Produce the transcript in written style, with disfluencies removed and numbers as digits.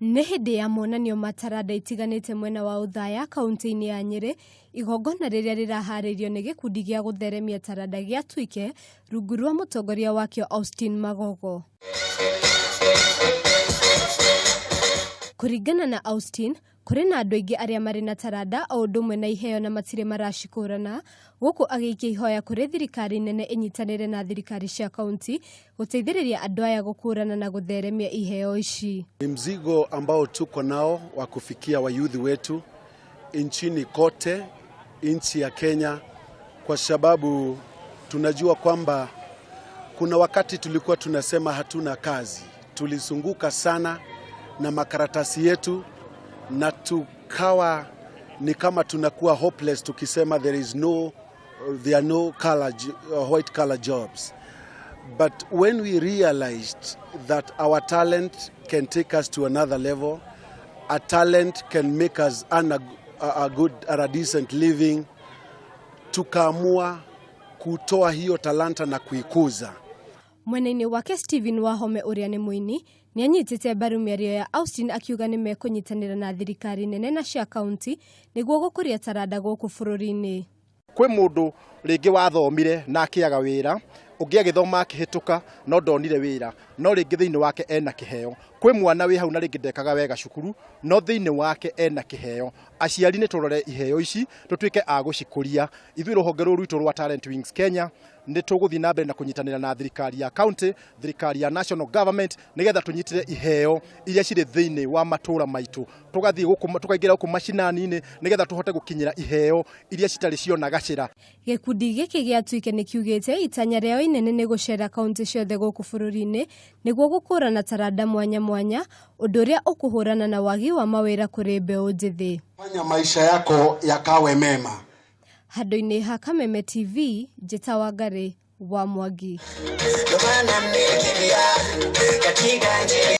Nĩ hĩndĩ ya monanio ma taranda itiganĩte mwena wa Othaya kaunti-inĩ ya Nyĩrĩ, igongona rĩrĩa rĩraharĩirio nĩ gĩkundi gĩa gũtheremia taranda gĩa Tuike rungu rwa mũtongoria wakĩo Austin Magogo. Kũringana na Austin, kũrĩ na andũ aingĩ arĩa marĩ na taranda o ũndũ ũmwe na iheo na matirĩ maracikũrana, gũkũ agĩikia ihoya kũrĩ thirikari nene ĩnyitanĩre na thirikari cia kaunti gũteithĩrĩria andũ aya gũkũrana na gũtheremia iheo ici. Ni mzigo ambao tuko nao wa kufikia wayuthi wetu nchini kote, nchi ya Kenya, kwa sababu tunajua kwamba kuna wakati tulikuwa tunasema hatuna kazi. Tulizunguka sana na makaratasi yetu na tukawa ni kama tunakuwa hopeless tukisema there are no white collar jobs. But when we realized that our talent can take us to another level, a talent can make us earn a good or a decent living, tukaamua kutoa hiyo talanta na kuikuza. Mwena-inĩ wake, Stephen Wahome ũrĩa nĩ mũini nĩ anyitĩte mbaru mĩario ya Austin, akiuga nĩ mekũnyitanĩra na thirikari nene na cia kaunti nĩguo gũkũria taranda gũkũ bũrũri-inĩ. Kwĩ mũndũ rĩngĩ wathomire na akĩaga wĩra, ũngĩ agĩthoma akĩhĩtũka no ndonire wĩra, no rĩngĩ thĩinĩ wake ena kĩheo. Kwĩ mwana wĩ hau na rĩngĩ ndekaga wega cukuru, no thĩinĩ wake ena kĩheo. Aciari, nĩ tũrore iheo ici, tũtuĩke a gũcikũria. Ithuĩ rũhonge rũrũ rwitũ rwa Talent Wings Kenya nĩ tũgũthiĩ na mbere na kũnyitanĩra na thirikari ya county, thirikari ya national government, nĩgetha tũnyitĩre iheo iria cirĩ thĩinĩ wa matũra maitũ, tũgathiĩ gũkũ, tũkaingĩra gũkũ macinani-inĩ, nĩgetha tũhote gũkinyĩra iheo iria citarĩ ciona gacĩra. Gĩkundi gĩkĩ gĩa Tuike nĩ kiugĩte itanya rĩao inene nĩ gũcera kaunti ciothe gũkũ bũrũri-inĩ nĩguo gũkũrana taranda mwanya mwanya, ũndũ ũrĩa ũkũhũrana na wagi wa mawĩra kũrĩ mbeũ njĩthĩ. Fanya maisha yako yakawe mema. Handũ-inĩ ha Kameme TV, Njĩta Wangarĩ wa Mwangi. Ndio maana mmekimbia katika njia.